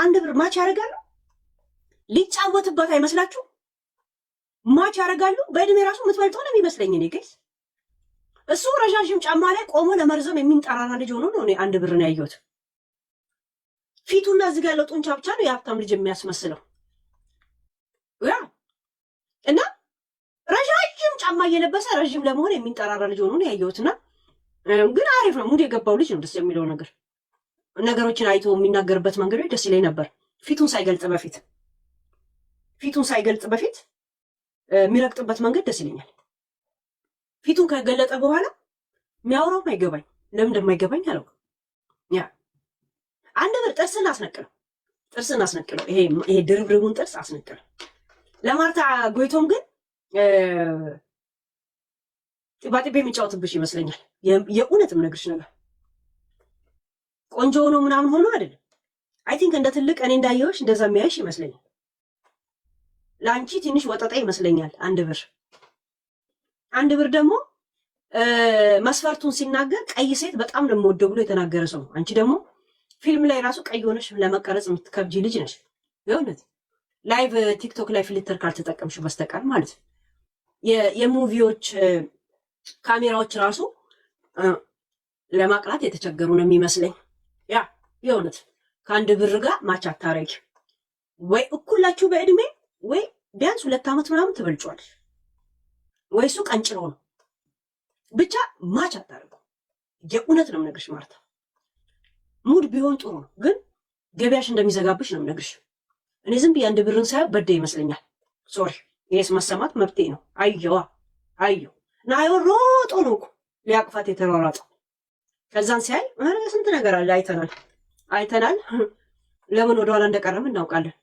አንድ ብር match ያደርጋሉ። ሊጫወትባት አይመስላችሁ? Match ያደርጋሉ። በእድሜ ራሱ የምትበልጠው ነው የሚመስለኝ እኔ guys። እሱ ረዣዥም ጫማ ላይ ቆሞ ለመርዘም የሚንጠራራ ልጅ ሆኖ ነው እኔ አንድ ብር ነው ያየሁት። ፊቱና እዚህ ጋር ያለው ጡንቻ ብቻ ነው የሀብታም ልጅ የሚያስመስለው። Yeah፣ እና ረዣዥም ጫማ እየለበሰ ረዥም ለመሆን የሚንጠራራ ልጅ ሆኖ ነው ያየሁትና ግን አሪፍ ነው። Mood የገባው ልጅ ነው። ደስ የሚለው ነገር ነገሮችን አይቶ የሚናገርበት መንገዶች ደስ ይለኝ ነበር። ፊቱን ሳይገልጽ በፊት የሚረግጥበት መንገድ ደስ ይለኛል። ፊቱን ከገለጠ በኋላ የሚያወራውም አይገባኝ። ለምን እንደማይገባኝ አላውቅም። Yeah፣ አንድ ብር ጥርስን አስነቅለው፣ ጥርስን አስነቅለው፣ ይሄ ድርብርቡን ጥርስ አስነቅለው። ለማርታ ጎይቶም ግን ጢባጢቤ የሚጫወትብሽ ይመስለኛል። የእውነት የምነግርሽ ነገር ቆንጆ ሆኖ ምናምን ሆኖ አይደለም። I think እንደ ትልቅ እኔ እንዳየሁሽ እንደዛ የሚያይሽ ይመስለኛል። ለአንቺ ትንሽ ወጠጣ ይመስለኛል። አንድ ብር፣ አንድ ብር ደግሞ መስፈርቱን ሲናገር ቀይ ሴት በጣም ነው የምወደው ብሎ የተናገረ ሰው ነው። አንቺ ደግሞ ፊልም ላይ ራሱ ቀይ ሆነሽ ለመቀረጽ የምትከብጂ ልጅ ነሽ። የእውነት live ቲክቶክ ላይ filter ካልተጠቀምሽ በስተቀር ማለት ነው። የ movie ዎች ካሜራዎች ራሱ ለማቅላት የተቸገሩ ነው የሚመስለኝ። Yeah፣ የእውነት ከአንድ ብር ጋር match አታረጊ ወይ እኩላችሁ በእድሜ ወይ ቢያንስ 2 ዓመት ምናምን ትበልጫለሽ፣ ወይ እሱ ቀንጭሮ ነው፣ ብቻ match አታረጉ። የእውነት ነው የምነግርሽ ማርታ። Mood ቢሆን ጥሩ ነው፣ ግን ገበያሽ እንደሚዘጋብሽ ነው የምነግርሽ። እኔ ዝም ብዬ አንድ ብርን ሳየው በደ ይመስለኛል። Sorry፣ ይሄስ መሰማት መብቴ ነው። አየዋ አየው ናዮ ሮጦ ነው እኮ ሊያቅፋት የተሯሯጠው። ከዛን ሲያይ ኧረ ስንት ነገር አለ፣ አይተናል አይተናል። ለምን ወደኋላ እንደቀረም እናውቃለን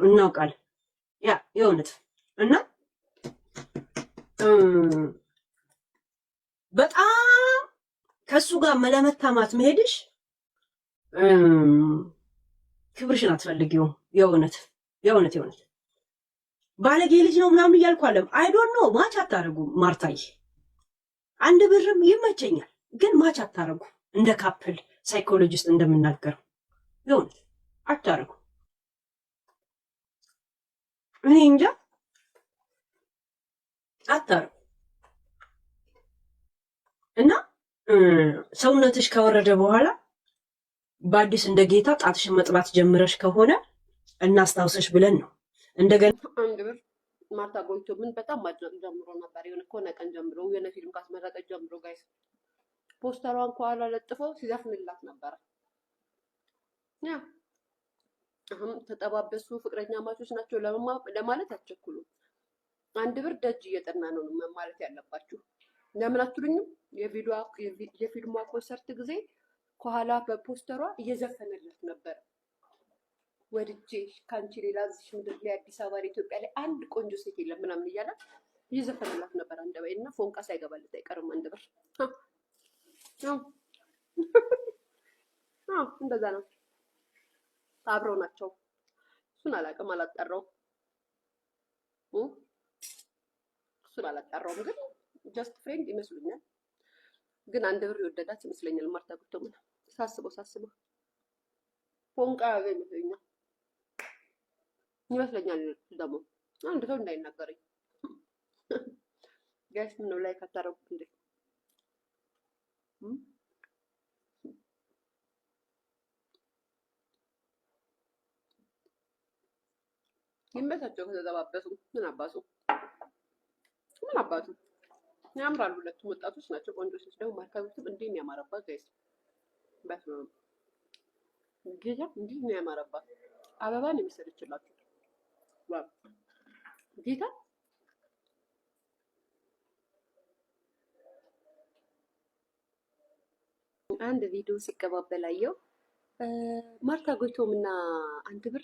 እናውቃለን። Yeah፣ የእውነት እና በጣም ከእሱ ጋር ለመታማት መሄድሽ ክብርሽን አትፈልጊውም። የእውነት የእውነት የእውነት ባለጌ ልጅ ነው ምናምን እያልኩ አለም፣ I don't know፣ match አታደርጉ ማርታይ። አንድ ብርም ይመቸኛል፣ ግን match አታደርጉ። እንደ couple psychologist እንደምናገረው የእውነት አታደርጉ። እኔ እንጃ፣ አታደርጉ። እና ሰውነትሽ ከወረደ በኋላ በአዲስ እንደ ጌታ ጣትሽን መጥባት ጀምረሽ ከሆነ እናስታውሰሽ ብለን ነው እንደገና። አንድ ብር ማርታ ጎይቶ ምን በጣም ማድነቅ ጀምሮ ነበር። የሆነ ከሆነ ቀን ጀምሮ፣ የሆነ ፊልም ካስመረቀች ጀምሮ guys፣ ፖስተሯን ከኋላ ለጥፎ ሲዘፍንላት ነበረ። Yeah፣ አሁን ተጠባበሱ፣ ፍቅረኛ ማቾች ናቸው ለማለት አትቸኩሉም። አንድ ብር ደጅ እየጠና ነው ማለት ያለባችሁ። ለምን አትሉኝም? የፊልሟ ኮንሰርት ጊዜ ከኋላ በፖስተሯ እየዘፈነላት ነበር። ወድጄ ከአንቺ ሌላ እዚሽ ምድር ላይ፣ አዲስ አበባ ላይ፣ ኢትዮጵያ ላይ አንድ ቆንጆ ሴት የለም ምናምን እያለ እየዘፈነላት ነበር። አንድ በይ እና ፎንቃ ሳይገባለት አይቀርም አንድ ብር። እንደዛ ነው። አብረው ናቸው። እሱን አላውቅም፣ አላጣራውም። እሱን አላጣራውም፣ ግን just friend ይመስሉኛል። ግን አንድ ብር የወደዳት ይመስለኛል። ማርታ ጎይቶምን ሳስበው ሳስበው ፎንቃ ያዘ ይመስለኛል ይመስለኛል። ደግሞ አንድ ሰው እንዳይናገረኝ guys፣ ምነው like አታረጉት እንዴ? ይመቻቸው ከተጠባበሱ። ምን አባቱ ምን አባቱ ያምራሉ። ሁለቱም ወጣቶች ናቸው፣ ቆንጆ ሴት ደግሞ ማርታ ጎይቶም እንዴት ነው ያማረባት guys! በስመ አብ ጌታ፣ እንዴት ነው ያማረባት! አበባ ነው የመሰለችላችሁ። Wow ጌታ! አንድ ቪዲዮ ሲቀባበል አየው። ማርታ ጎይቶም እና አንድ ብር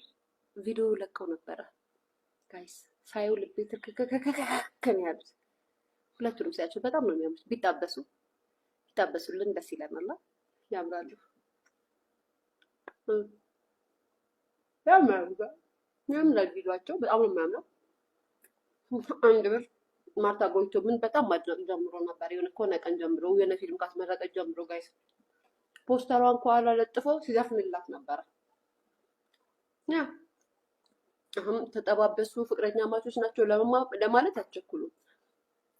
ቪዲዮ ለቀው ነበረ። Guys፣ ሳየው ልቤ ትርክክክክክ ነው ያሉት። ሁለቱንም ሳያቸው በጣም ነው የሚያምሩት። ቢጣበሱ ቢጣበሱልን ደስ ይለናል። ያምራሉ፣ ያምራሉ፣ ያምራል። ቪዲዮአቸው በጣም ነው የሚያምረው። አንድ ብር ማርታ ጎይቶ ምን በጣም ማድነቅ ጀምሮ ነበር። የሆነ ከሆነ ቀን ጀምሮ፣ የሆነ ፊልም ካስመረቀች ጀምሮ guys፣ ፖስተሯን ከኋላ ለጥፎ ሲዘፍንላት ነበረ። Yeah፣ አሁን ተጠባበሱ፣ ፍቅረኛማቾች ናቸው ለማለት አትቸኩሉም።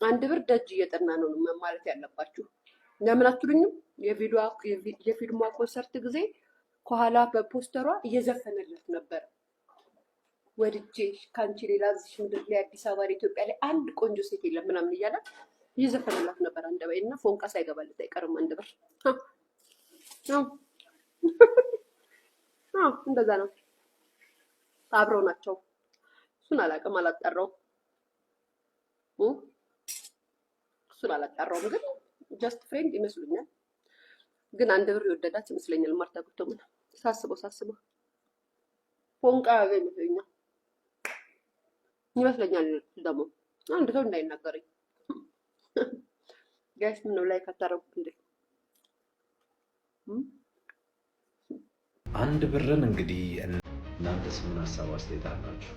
አንድ ብር ደጅ እየጠና ነው ማለት ያለባችሁ። ለምን አትሉኝም? የፊልሟ ኮንሰርት ጊዜ ከኋላ በፖስተሯ እየዘፈነላት ነበር። ወድጄ ከአንቺ ሌላ እዚህ ምድር ላይ፣ አዲስ አበባ ላይ፣ ኢትዮጵያ ላይ አንድ ቆንጆ ሴት የለም ምናምን እያለ እየዘፈነላት ነበር። አንድ በይ እና ፎንቃ ሳይገባለት አይቀርም አንድ ብር። አዎ፣ እንደዛ ነው። አብረው ናቸው። እሱን አላውቅም፣ አላጣራውም። እሱን አላጣራውም፣ ግን just friend ይመስሉኛል። ግን አንድ ብር የወደዳት ይመስለኛል። ማርታ ጎይቶምን ሳስበው ሳስበው ፎንቃ ያዘ ይመስለኛል ይመስለኛል። ደግሞ አንድ ሰው እንዳይናገረኝ guys፣ ምነው like አታረጉት እንዴ? አንድ ብርን እንግዲህ እናንተስ ምን ሀሳብ አስተያየት አላችሁ?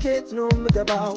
የት ነው የምገባው?